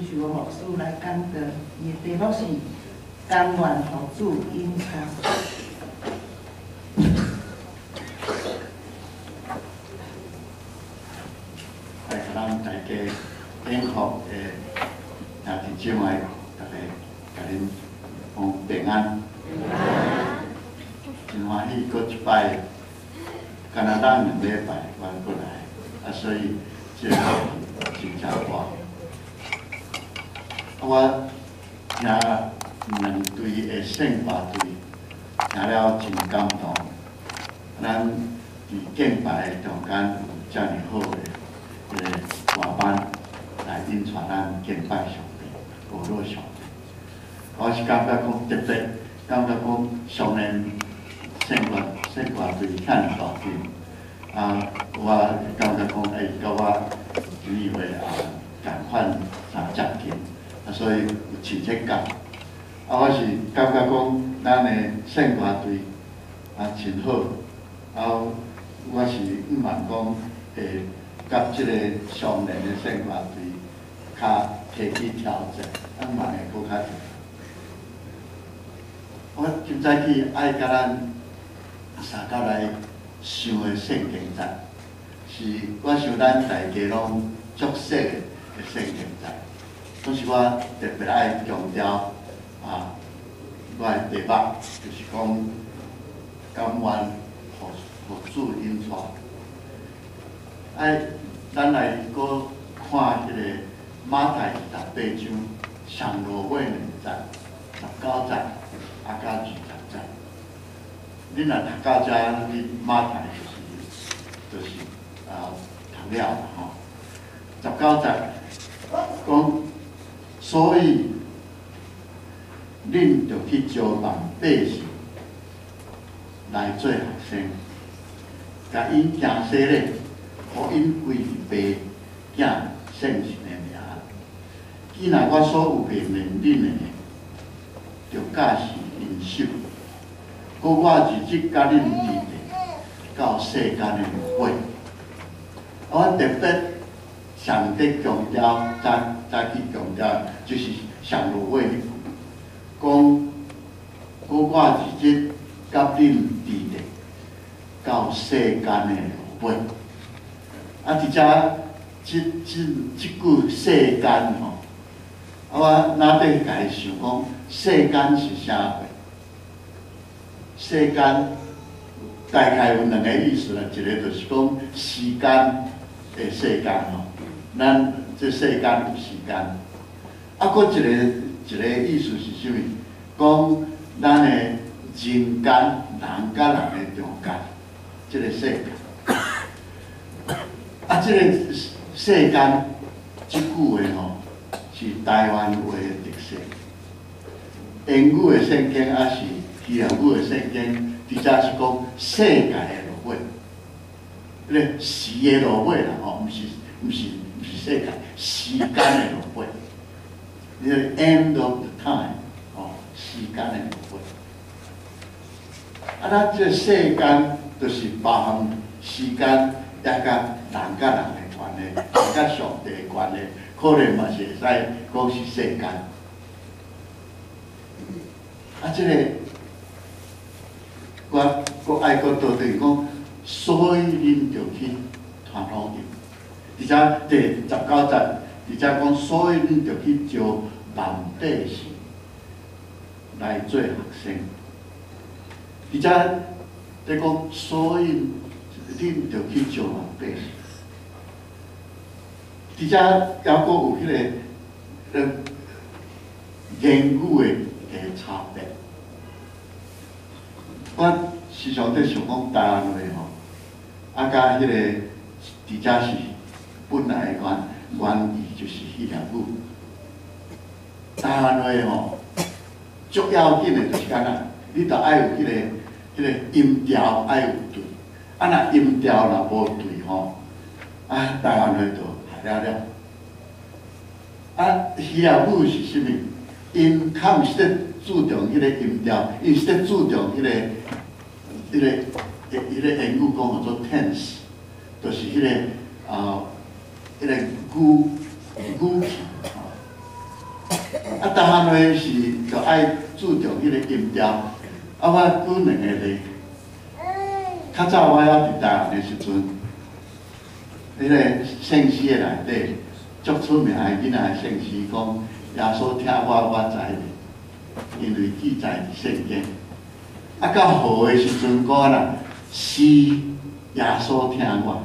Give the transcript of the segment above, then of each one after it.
是由牧師來講道，伊的題目是甘願予主引帶。來，咱大家幸福的兄弟姊妹，大家共恁講平安。真歡喜，閣一擺，敢若咱2禮拜我閣來，啊，所以這個福氣真正大。啊，我聽兩隊的聖歌隊，聽了真感動。咱佇敬拜的中間有遮爾好的一個歌班來引帶咱敬拜上帝、學樂上帝。我是感覺講特別，感覺講上年聖歌隊遐爾大陣，啊，我感覺講會佮我以為啊仝款三接近，啊，所以有親切感。啊，我是感覺講咱的聖歌隊啊真好，啊，我是向望講會佮這個上年的聖歌隊較提起挑戰，啊，望會閣較濟。我今早起愛共咱相佮來想的聖經節，是我想咱大家攏足熟的聖經節，可是我特別愛強調啊，我的題目就是講甘願予主引帶。愛咱來閣看彼個馬太28章上落尾兩節，19節啊佮20節。恁若讀到遮，你馬太就是啊讀了吼。十九節講，所以恁著去招萬百姓來做學生，共𪜶行洗禮，予𪜶歸入父、囝、聖神的名。既若我所有命令恁的，著教示𪜶守。閣我日日佮恁佇咧，到世間的落尾。我特別上得強調，再去強調，就是上落尾彼句，講閣我日日佮恁佇咧，到世間的落尾。啊，佇遮這句世間吼，啊，我哪底家己想講，世間是啥貨？世間大概有兩個意思啦，一個就是講時間的世間吼，咱這世間有時間。啊，閣一個意思是啥物？講咱的人間，人佮人的中間，這個世間。啊，這個世間這句話吼，是台灣話的特色。英語的聖經抑是希臘語的聖經，佇遮是講世界的落尾，彼個時的落尾啦吼，毋是世界，時間的落尾，the end of the time，吼，時間的落尾。啊，咱這個世間就是包含時間，也佮人佮人的關係，人佮上帝的關係，可能嘛是會使講是世間。啊，這個我閣愛閣倒轉講，所以恁著去傳福音。佇遮第19節，佇遮講，所以恁著去招萬百姓來做學生。佇遮佇講，所以恁著去招萬百姓。佇遮猶閣有彼個言語的差別。我時常佇想講台灣話吼，啊，佮彼個佇遮是本來的原意就是希臘語。台灣話吼，足要緊的就是敢若，你著愛有彼個音調愛有對，啊，若音調若無對吼，啊，台灣話就害了了。啊，希臘語是啥物？𪜶較毋是咧注重彼個音調，𪜶是咧注重彼個英語講叫做 tense，就是彼個語氣吼。啊，台灣話是就愛注重彼個音調。啊，我舉兩个例。較早我猶佇台灣的時陣，彼個聖詩的內底足出名的囡仔聖詩講，耶穌疼我，我知，因為記載佇聖經。啊，到號的時陣講啦，是耶穌疼我，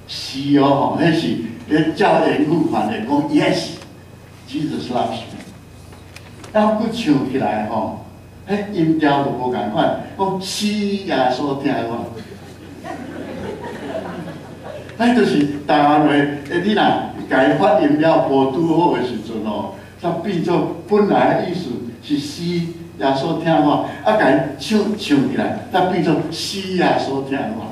是哦吼，彼是咧照言語翻譯講，Yes，Jesus loves me。啊，閣唱起來吼，彼音調就無仝款，講是耶穌疼我。彼就是台灣話，欸，你若共伊發音了無拄好的時陣吼，才變做本來的意思是是耶穌疼我，啊，共伊唱唱起來，才變做死耶穌疼我。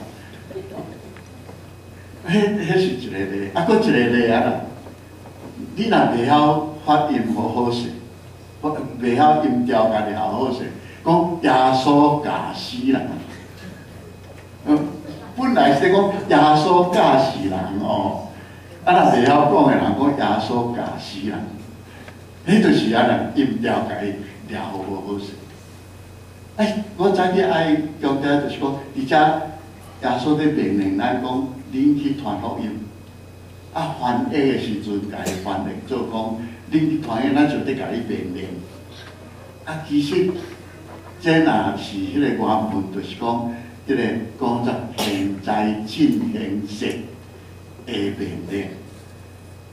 彼是一个例，啊，閣一个例啊啦，你若袂曉發音好好勢，袂曉音調共念好勢，講耶穌咬死人。本來是講耶穌教死人哦，啊，若袂曉講的人講耶穌咬死人，彼就是按呢音調共伊掠予無好勢。哎，我早起愛強調就是講，佇遮耶穌佇命令咱講，恁去傳福音。啊，翻譯的時陣，共伊翻譯做講，恁去傳福音，咱就佇共你命令。啊，其實這若是彼個原文，就是講，這个講做現在進行式的命令。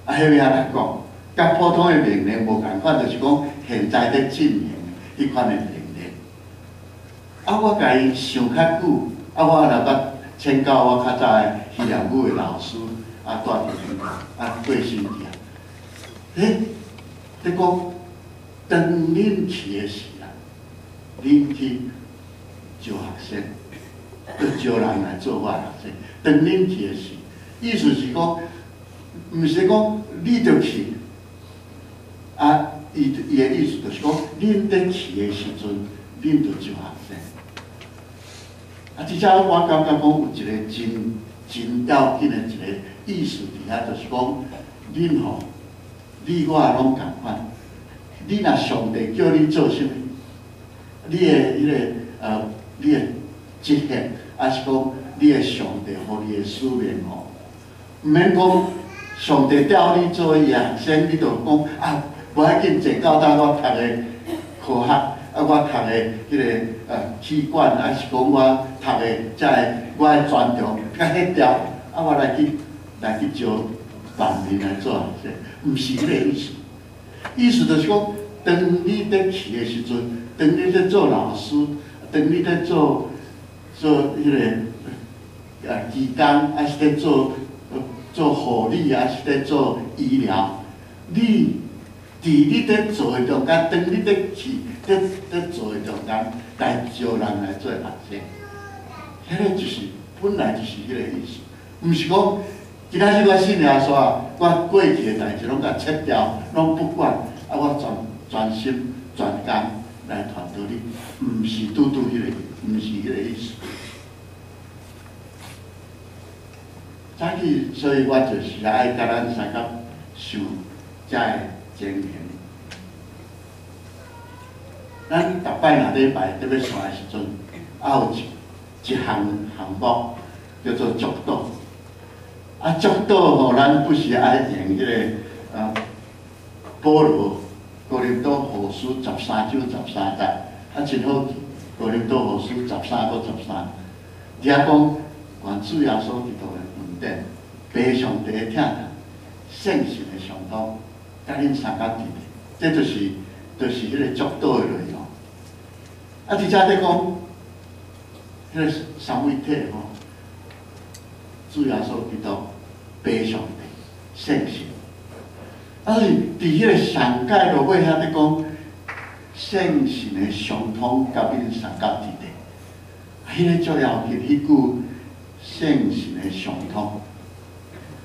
啊，彼欲按怎講？佮普通的命令無仝款，就是講現在佇進行彼款的命令。啊，我共伊想較久，啊，我若捌請教我較早的希臘語的老師，啊，蹛佇啊，過身去啊。欸，佇講當恁去的時啊，恁去招學生，去招人來做我的學生。當恁去的時，意思是講，毋是講你著去，啊，伊伊的意思就是講，恁佇去的時陣，恁著招學生。啊，這遮我感覺講有一個真真要緊的一個意思佇遐，就是講，恁吼，你我攏仝款。你若上帝叫你做啥物，你的彼个你的職責，抑是講你的上帝予你的使命吼，毋免講上帝調你做伊的學生，你就講啊，無要緊，坐到當我讀的科學，啊，我讀的彼个氣管，抑是講我讀的這个我的專長，共彼調，啊，我來去招萬民來做學生，毋是彼個意思。意思就是講，當你佇去的時陣，當你佇做老師，當你佇做做彼个技工，抑是佇做做護理，抑是佇做醫療，你佇你佇做的中間，當你佇去佇佇做的中間，來招人來做學生，彼个就是本來就是彼個意思，毋是講今仔日我信耶穌啊，我過去的代誌攏共切掉，攏不管，啊，我專專心專工來傳道理，毋是拄拄彼個，毋是彼個意思。早起，所以我就是愛共咱相共想遮个情形。咱逐擺若禮拜佇欲散的時陣，啊有一一項項目叫做祝禱。啊，祝禱吼，咱不是愛用彼个啊，保羅哥林多後書13章13節，啊真好記，哥林多後書十三閣十三，佇遐講，願主耶穌基督的恩典、父上帝的疼痛、聖神的相通，佮恁相共佇咧，這就是就是彼個祝禱的內容。啊，佇遮佇講，彼個三位一體吼，主耶穌基督、父上帝、聖神。啊，是佇彼個上界落尾遐佇講，聖神的相通佮恁相共佇咧，彼个最要緊，彼句聖神的相通，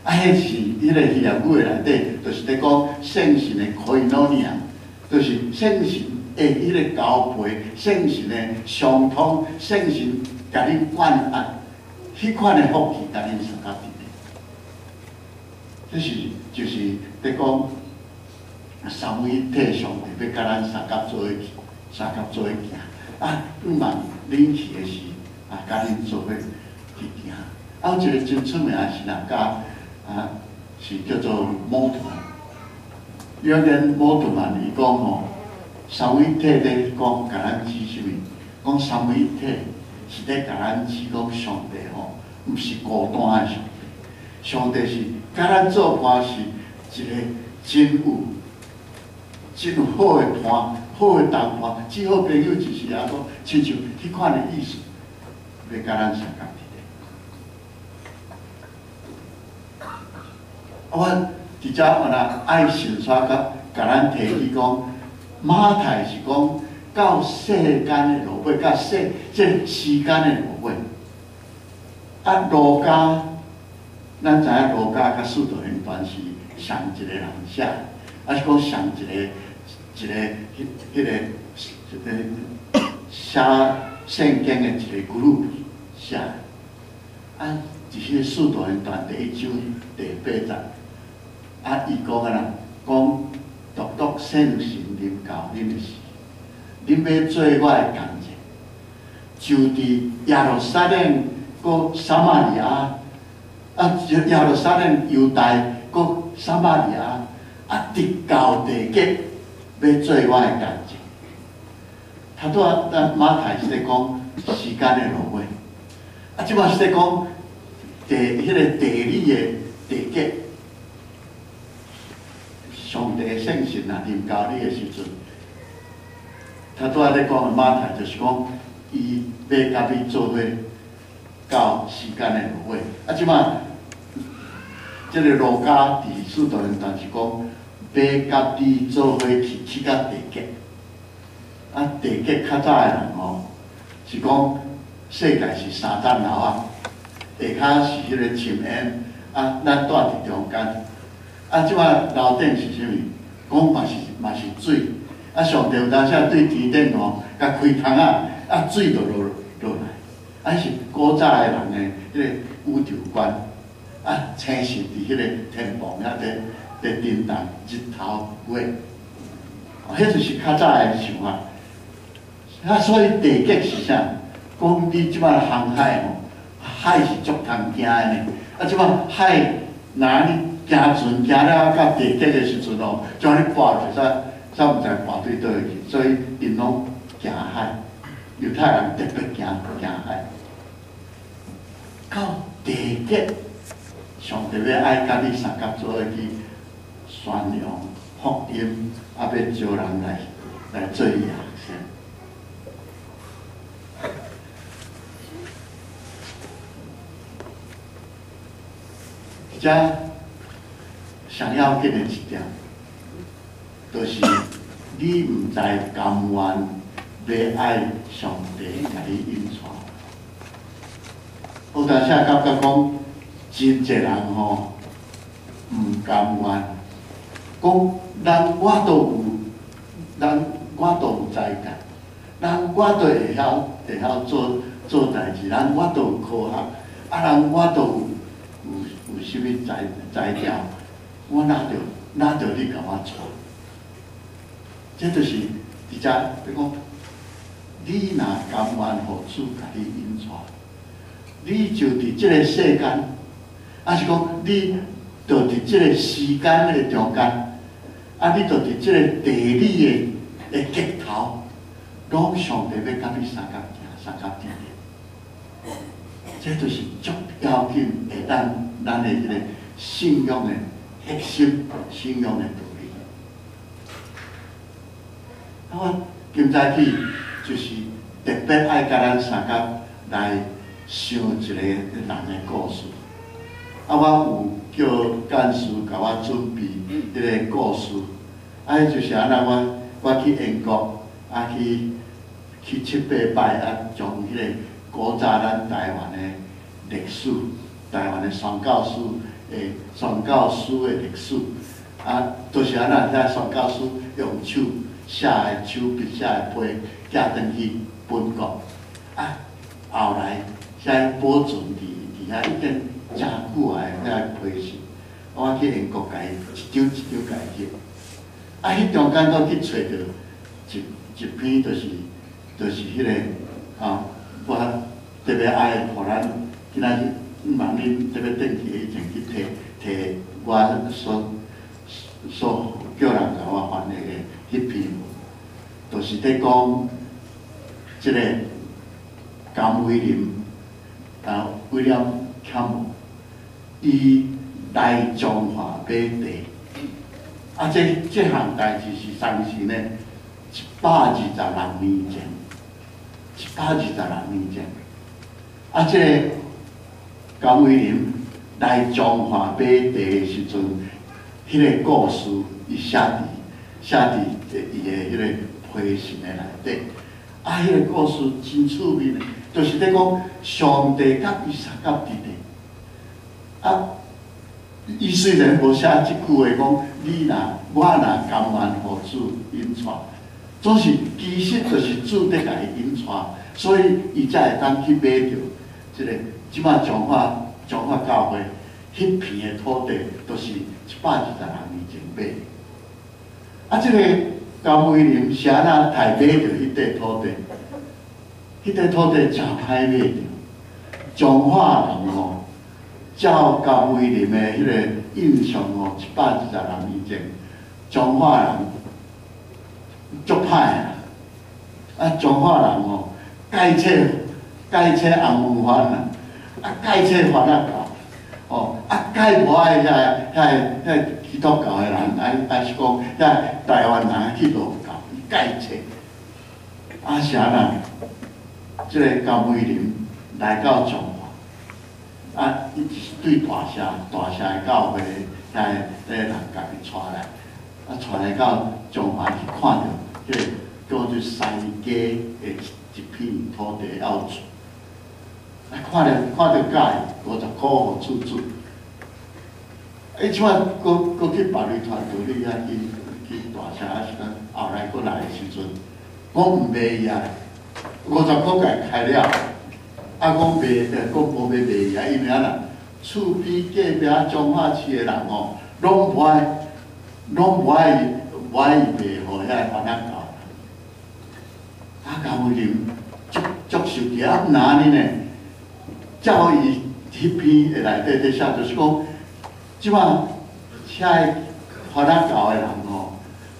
啊，彼是彼个希臘語的內底，就是佇講聖神的 koinonia，就是聖神的彼个交陪，聖神的相通，聖神共恁關愛，彼款的福氣共恁相共佇咧。這是就是佇講，三位一體上帝欲佮咱相佮做伙去，相佮做伙行。啊，向望恁去的時，啊，佮恁做伙去行。啊，有一個真出名的神學家，啊，是叫做摩特曼。約根摩特曼伊講吼，三位一體咧講，共咱指啥物？講三位一體是咧共咱指講上帝吼，毋是孤單的上帝，上帝是佮咱做伴，是一個真有好的伴，好的同伴，至好朋友就是耶穌，親像彼款的意思，欲佮咱相仝佇咧。啊，我佇遮原來愛先煞佮共咱提起講，馬太是講到世間的落尾，到世這時間的落尾。啊，路加，咱知影路加佮使徒行傳是上一個人寫，抑是講上一個一個彼彼個一個寫聖經的一個 group 寫。啊，佇彼個使徒行傳第一章第八節，啊，伊講啊啦，講獨獨聖神臨到恁的時，恁欲做我的見證，就佇耶路撒冷、閣撒瑪利亞，啊，耶路撒冷、猶大、閣撒瑪利亞，啊，直到地極，欲做我的見證。頭拄仔咱馬太是咧講時間的落尾，啊，這擺是咧講地彼個地理的地極。上帝聖神若臨到你的時陣，頭拄仔咧講的馬太就是講，伊欲佮你做伙到時間的落尾。啊，這擺這個路加佇使徒行傳是講，欲佮你做伙去去到地極。啊，地極較早的人吼，是講世界是三層樓啊，下跤是彼個深淵，啊，咱蹛佇中間。啊，這擺樓頂是啥物？講嘛是水。啊，上帝有當時對天頂吼，共開窗仔，啊，水就落落來。啊，彼是古早的人的彼個宇宙觀。啊，星星佇彼個天棚遐佇佇叮當日頭月。哦，彼就是較早的想法。啊，所以地極是啥？講你這擺航海吼，海是足通行的呢。啊，這擺海若你行船行了到地極的時陣吼，將你跋落，煞煞毋知跋對佗去，所以𪜶攏驚海，猶太人特別驚驚海。到地極，上帝欲愛佮你相佮做伙去宣揚福音，啊，欲招人來來做伊的學生。遮上要緊的一點，就是你毋知甘願欲愛上帝共你引帶。有當時感覺講，真濟人吼毋甘願，講人我都有，人我都有才幹，人我都會曉做做代誌，人我都有科學，啊人我都有有啥物才才調，我哪著你共我帶？這就是佇遮欲講，你若甘願予主共你引帶，你就佇這個世間，抑是講你就佇這個時間的中間，啊，你就佇這個地理的的極頭，攏上帝欲佮你相佮行，相佮佇咧。這就是足要緊的咱咱的這個信仰的核心，信仰的道理。啊，我今早起就是特別愛佮咱相佮來想一個人的故事。啊，我有叫幹事共我準備彼個故事。啊，彼就是按怎我我去英國，啊去去七八擺，啊將彼個古早咱台灣的歷史，台灣的宣教師的宣教師的歷史，啊，就是按怎遐宣教師用手寫的手筆寫的批，寄轉去本國，啊，後來才保存佇佇遐已經誠久的遐批信，我去英國共伊一張一張共伊翕，啊，彼中間閣去揣著一篇，就是彼个吼，我特別愛予咱今仔日望恁特別轉去以前去提提我所叫人共我翻譯的彼篇，就是咧講這个甘威林啊，威廉卡姆，伊來彰化買地，啊，這項代誌是當時呢，126年前，一百二十六年前，啊，這个甘威林來彰化買地的時陣，彼个故事伊寫佇伊的彼個批信的內底，啊，彼个故事真趣味呢，就是咧講上帝佮伊相佮佇咧，啊，伊雖然無寫這句話講，你若我若甘願予主引帶，總是其實就是主佇共伊引帶，所以伊才會當去買著這个這擺彰化教會彼片的土地，都是126年前買的。啊，這个甘威林是按怎刣買著彼塊土地？彼塊土地誠歹買著，彰化人吼，照甘威林的彼個印象吼，一百二十六年前，彰化人足歹啊！啊，彰化人吼，蓋切紅文飯啊，啊，蓋切番仔教，吼，啊，蓋無愛遐基督教的人，還是講遐台灣人去路教，伊蓋切，啊是按怎？這个甘威林來到彰化，啊，伊是對大社的教會遐个人共伊帶來，啊，帶來到彰化去看著這个叫做西街的一片土地要厝，啊，看著佮意，50箍予厝主。伊這擺閣去別位團隊遐去大社，啊是講後來閣來的時陣，講毋賣伊啊，50箍共伊開了，啊，講賣，講無欲賣伊啊，因為按怎？厝邊隔壁彰化市的人吼，攏無愛伊賣予遐番仔教。啊，甘威林足生氣啊！毋若按呢呢？照伊彼篇的內底佇寫，就是講，這擺遐个番仔教的人吼，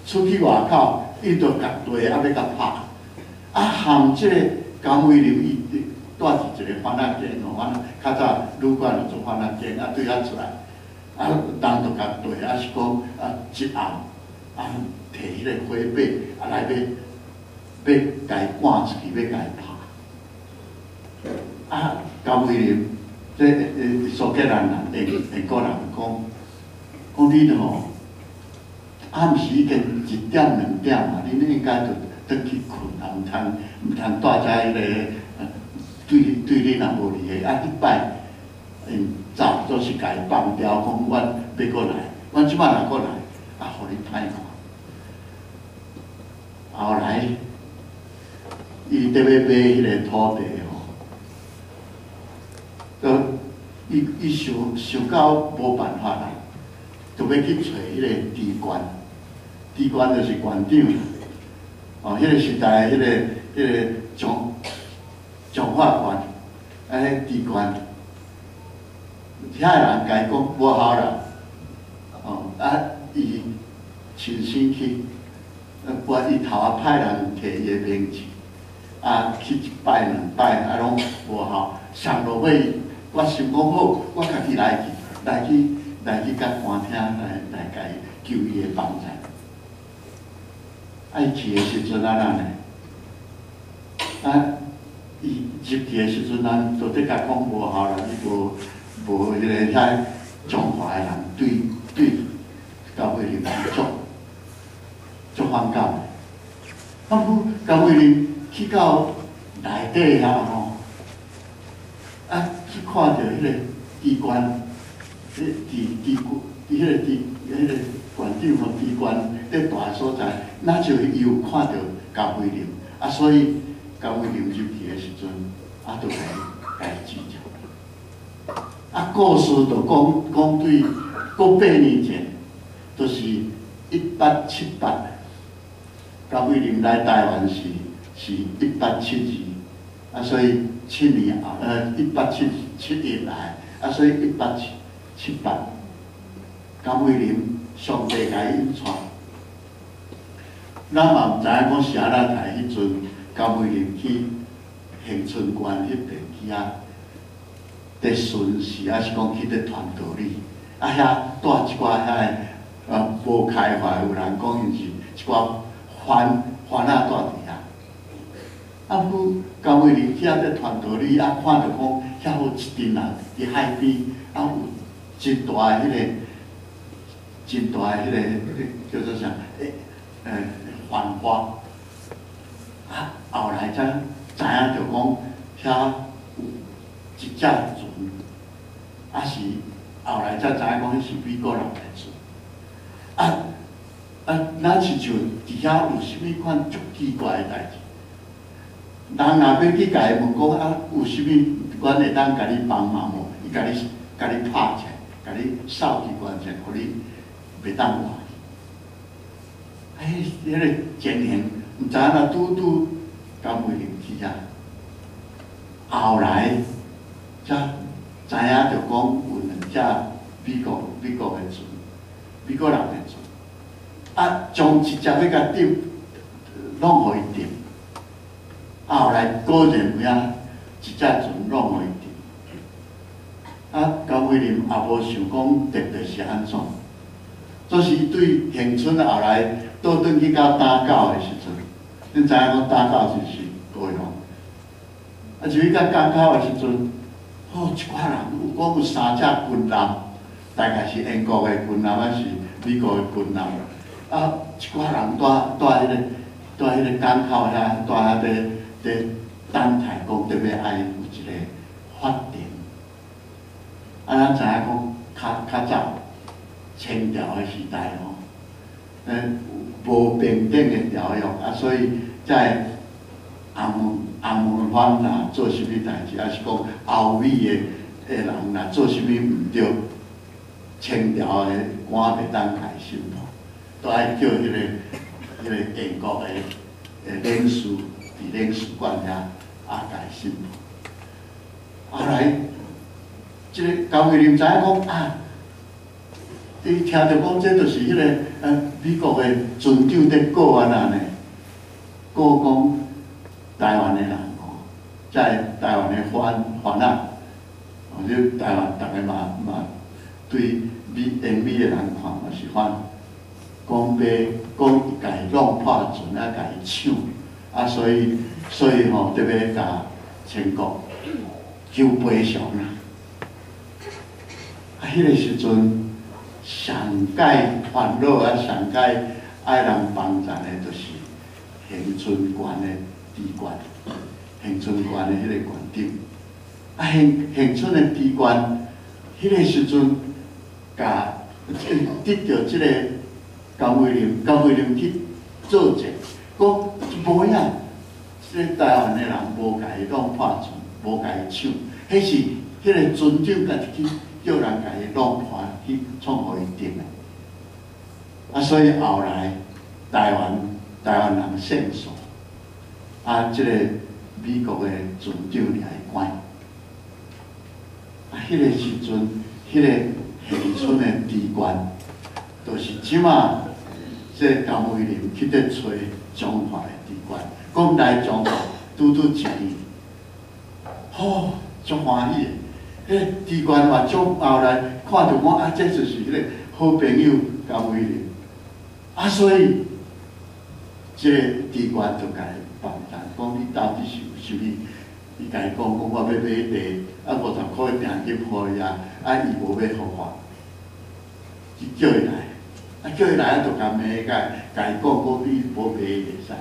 出去外口，𪜶就共地啊欲共拍。啊，含這个甘威林伊住佇一个番仔間吼，反正較早旅館就做番仔間，啊對遐出來，啊人就共地，啊是講啊一暗啊提彼个火把啊來欲共伊趕出去，欲共伊拍。啊，甘威林，這蘇格蘭人、英國人講，講恁吼，暗時已經1點2點啊，恁應該就轉去睏啊，毋通蹛遮彼个，對恁也無利的。啊，彼擺𪜶走總是共伊放掉，講阮欲閣來，阮這擺若閣來，啊，予恁歹看。後來，伊佇欲買彼个土地吼，閣伊想到無辦法啦，就欲去揣彼个知縣，知縣就是縣長。哦，彼个時代，彼个彰化縣，啊，彼知縣，遐个人共伊講無效啦，哦，啊，伊親身去，啊，伊頭仔派人提伊的名字，啊，去一擺兩擺，啊，攏無效。上落尾，我想講好，我家己來去，來去共官廳來共伊求伊的幫助。啊，伊去的時陣按怎呢？啊，伊入去的時陣，咱就咧共講無效啦，伊無彼個遐彰化的人對甘威林足反感的。啊，毋甘威林去到內底遐吼，啊，去看著彼個機關，彼知知彼個知彼個縣長吼，知縣佇大所在，若就伊有看著甘威林，啊，所以甘威林入去的時陣，啊，就共伊指正。啊，故事就講對閣8年前，就是1878，高惠霖來台灣是1872，啊，所以7年後，1871來，啊，所以1878，高惠霖上帝共𪜶帶。咱嘛毋知影講是按怎台彼陣，高惠霖去恆春縣彼邊去遐，佇巡視，抑是講去佇傳道理，啊遐帶一寡遐个無開發，有人講𪜶是一寡番番仔住佇遐。啊，毋過高惠霖去遐佇傳道理，啊，看著講遐有一陣人佇海邊，啊，有真大个彼個，真大个彼個，叫做啥？欸，帆花。啊，後來才知影著講，遐有一隻船，啊是後來才知影講，彼是美國人的船。啊啊，若親像佇遐有啥物款足奇怪的代誌，人若欲去共伊問講啊，有啥物阮會當共你幫忙無？伊共你拍起來，共你掃機關槍，予你袂當活。哎，彼個情形，毋知影若拄拄江惠霖去啊。後來才知影著講有兩隻美國的船，美國人的船，啊，將一隻欲共沉，挵予伊沉。啊，後來果然有影，一隻船挵予伊沉。啊，高惠霖也無想講特別是按怎，總是對恆春後來倒轉去到打狗的時陣，恁知影講打狗就是高雄。啊，入去到港口的時陣，哦，一寡人有講有三隻軍艦，大概是英國的軍艦，還是美國的軍艦。啊，一寡人蹛彼個港口遐，蹛遐佇等待，講特別愛有一個法庭。啊，咱知影講較較早清朝的時代吼，無平等的條約，啊，所以在紅毛番若做啥物代誌，抑是講歐美的人若做啥物毋對，清朝的官袂當共伊審判，都愛叫彼個英國的領事佇領事館遐啊共伊審判。後來，這個高惠霖知影講啊，伊聽著講這就是彼個美國的船長佇告按怎呢？告講台灣的人吼，在台灣的番番仔，或者台灣逐个嘛對美英美的人看嘛是番，講欲講伊共伊弄破船啊，共伊搶，啊所以吼特別共清國求賠償啦。啊，彼個時陣上蓋煩惱啊，上蓋愛人幫贊的，就是恆春縣的知縣，恆春縣的彼個縣長。啊，恆春的知縣，彼個時陣，共得著這個高惠霖，高惠霖去做證，講無影，這個台灣的人無共伊弄破船，無共伊搶，彼是彼個船長家己去叫人共伊弄破，去創予伊沉的。啊，所以後來台灣人勝訴，啊，這個美國的船長掠伊關。啊，彼個時陣，彼個恆春的知縣，就是這馬這高惠霖去佇揣彰化的知縣，講來彰化拄拄一年，吼，足歡喜的。彼個知縣嘛足後來看著講啊，這就是彼個好朋友高惠霖，啊，所以這個知縣就共伊幫贊，講你到底是有啥物？伊共伊講講我欲買地，啊50箍的定金予伊啊，啊伊無欲予我，伊叫伊來，啊叫伊來啊，就共罵共共伊講講你無買會使。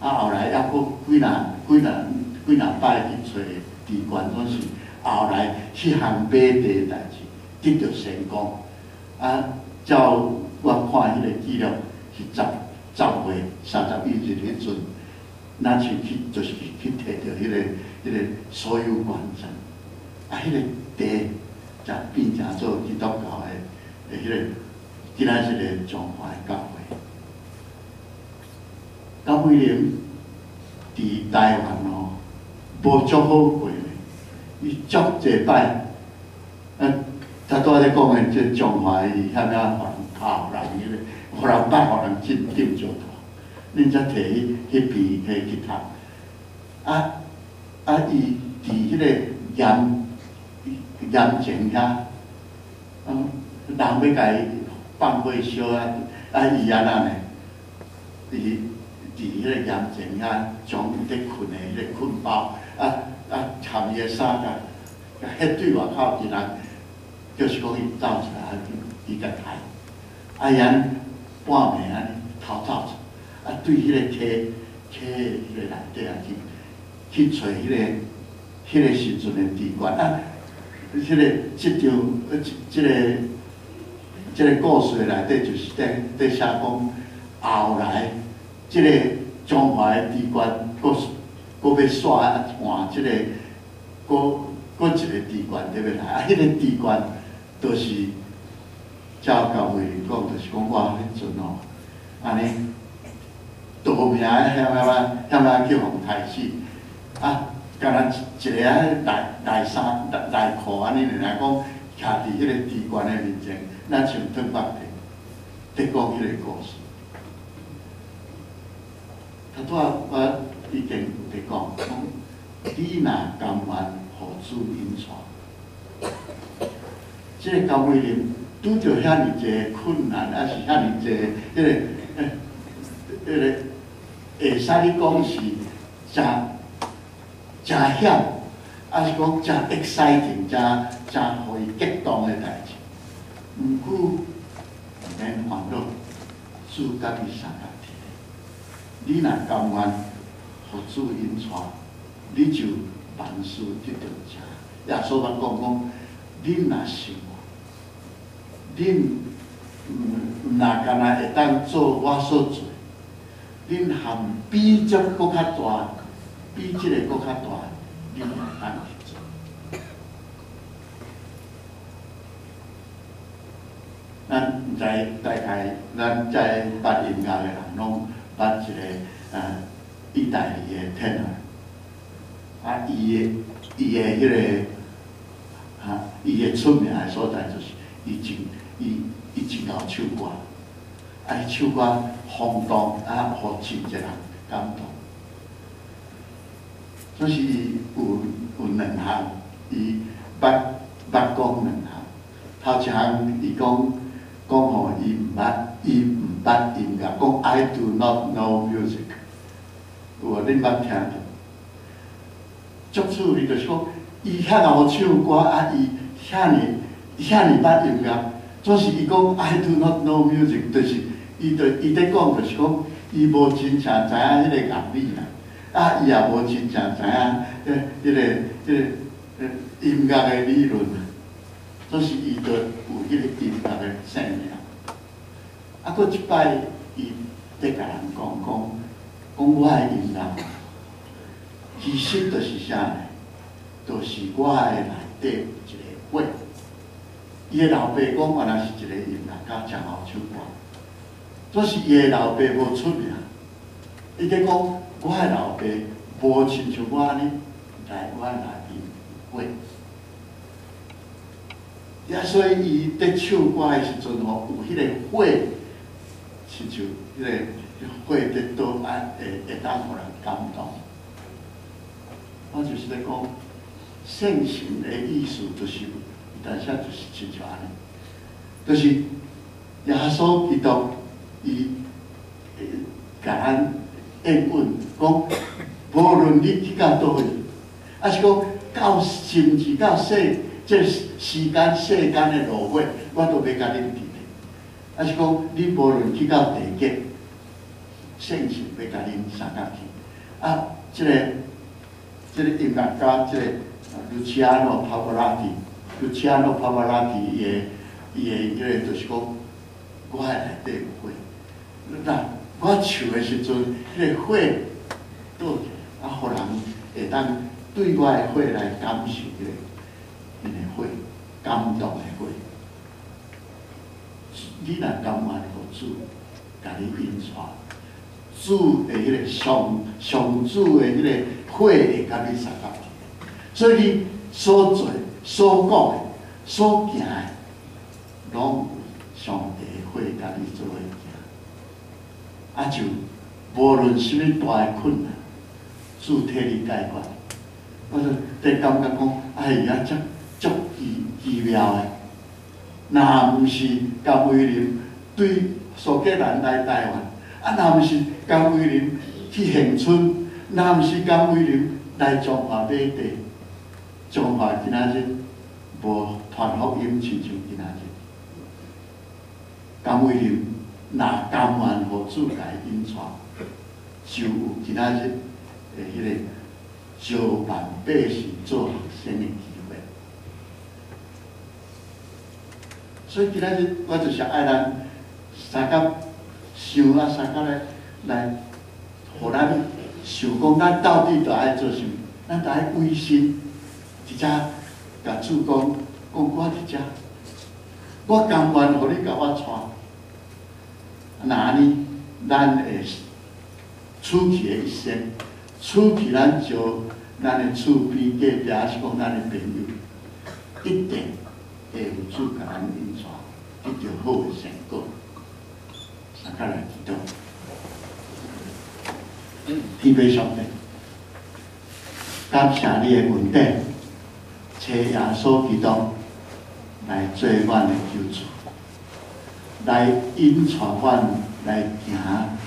啊後來猶閣幾若幾若幾若擺去揣知縣，總是後來彼項買地的代誌得著成功。啊，照我看彼個記錄是10月31日彼陣，若是去就是去提著彼個所有權證，啊，彼個地才變成做基督教的彼個今仔日个中華的教會，高惠霖佇台灣哦，無足好過呢，伊足濟擺，啊，頭拄仔咧講的這中華伊遐爾予人哭人彼個，予人捌予人震驚足大，恁才提彼彼邊彼去讀，啊啊，伊佇彼個岩岩前遐，人欲共伊放火燒啊，啊伊按怎呢？伊佇彼個岩前遐，將伊咧睏的彼個睏包，啊啊，含伊的衫共共彼對外口一人，就是講伊走出來，伊共刣，啊伊按半暝按呢逃走出，啊對彼個溪溪彼個內底啊去去揣彼個時陣的知縣啊，彼個這張呃這個這個故事內底就是佇寫講後來這個中華的知縣閣閣欲煞換這個閣閣一個知縣佇欲來，啊，彼個知縣就是照教會講，就是講我彼陣吼，按呢逃命的遐遐遐遐去予刣死，啊，敢若一個啊內內衫內內褲按呢爾講，徛佇彼個知縣的面前，咱像轉目佇講彼個故事。頭拄仔我已經有佇講，講你若甘願予主引帶，這個高惠霖拄著遐爾濟困難，抑是遐爾濟彼個、彼個，會使你講是誠誠險，抑是講誠 exciting、誠誠予伊激動的代誌。毋過毋免煩惱，主佮你相共佇。你若甘願予主引帶，你就萬事得著成。耶穌捌講講，恁若信我，恁毋毋若干焦會當做我所做，恁含比這閣較大，比這個閣較大，恁會當去做。咱毋知大概咱遮捌音樂的人攏捌一個意大利的 tenor，啊，伊的彼個哈，伊的出名的所在就是伊真𠢕唱歌，啊，伊唱歌轟動啊，予真濟人感動。總是伊有兩項，伊捌捌講兩項。頭一項伊講講吼，伊毋捌音樂，講 I do not know music。有無？恁捌聽著？足趣味就是講，伊遐𠢕唱歌，啊，伊遐爾遐爾捌音樂，總是伊講 I do not know music，就是伊就伊佇講就是講，伊無真正知影彼個樂理啦，啊，伊也無真正知影彼彼個彼個音樂的理論，總是伊就有彼個音樂的生命。啊，閣一擺伊佇共人講講講我的音樂，其實就是啥呢？就是我的內底有一個火。伊的老爸講原來是一個音樂家，誠𠢕唱歌。總是伊的老爸無出名。伊佇講我的老爸無親像我按呢來我內面有火。也所以伊佇唱歌的時陣吼，有彼個火，親像彼個火佇倒啊，會會當予人感動。我就是咧講，聖神的意思就是，有當時就是親像按呢，就是耶穌基督伊共咱應允講，無論你去到佗位，抑是講到甚至到世這時間世間的落尾，我都欲佮恁佇咧。抑是講你無論去到地極，聖神欲共恁相共去。啊，這個音樂家，這個 Luciano Pavarotti，Luciano Pavarotti 伊的彼個就是講，我的內底有火。那我唱的時陣，彼個火倒起來，啊，予人會當對我的火來感受彼個火，感動的火。你若甘願予主共你引帶，主的彼个上上主的彼個火會共你相佮。所以你所做、所講的、所行的，攏有上帝的火共你做伙行。啊，就無論啥物大的困難，主替你解決。我就伫感覺講，哎呀，遮足奇奇妙的。若毋是甘為霖對蘇格蘭來台灣，啊，若毋是甘為霖去恆春，若毋是甘為霖來彰化買地，彰化今仔日無傳福音，親像今仔日。甘為霖若甘願予主共伊引帶，就有今仔日的彼个招萬百姓做學生的機會。所以今仔日我就是愛咱相佮想啊，相佮來來，予咱想講，咱到底著愛做啥物？咱著愛委身佇遮，共主講，講我佇遮，我甘願予你共我帶。若按呢，咱會出去的一生，出去咱招咱的厝邊隔壁，抑是講咱的朋友，一定會有主共咱引帶，得著好的成果。相佮來祈禱，天父上帝，感謝你的恩典，請耶穌基督來做阮的救主，來引帶阮來行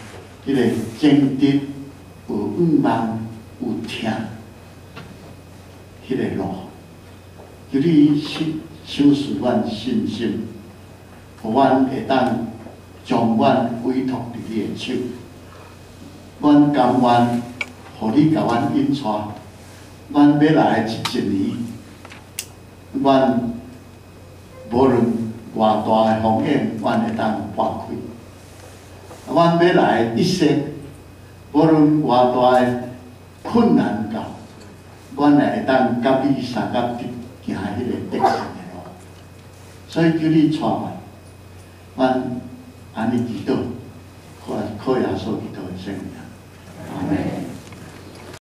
彼個正直、有向望、有疼彼個路。求你賞賜阮信心，予阮會當將阮委託佇你的手，阮甘願予你共阮引帶，阮欲來的這一年，阮無論偌大的風險，阮會當撥開。阮欲來的一生，無論偌大的困難到，阮也會當佮你相佮行彼个得勝的路。所以求你帶阮，阮按呢祈禱，靠耶穌基督的聖名，阿門。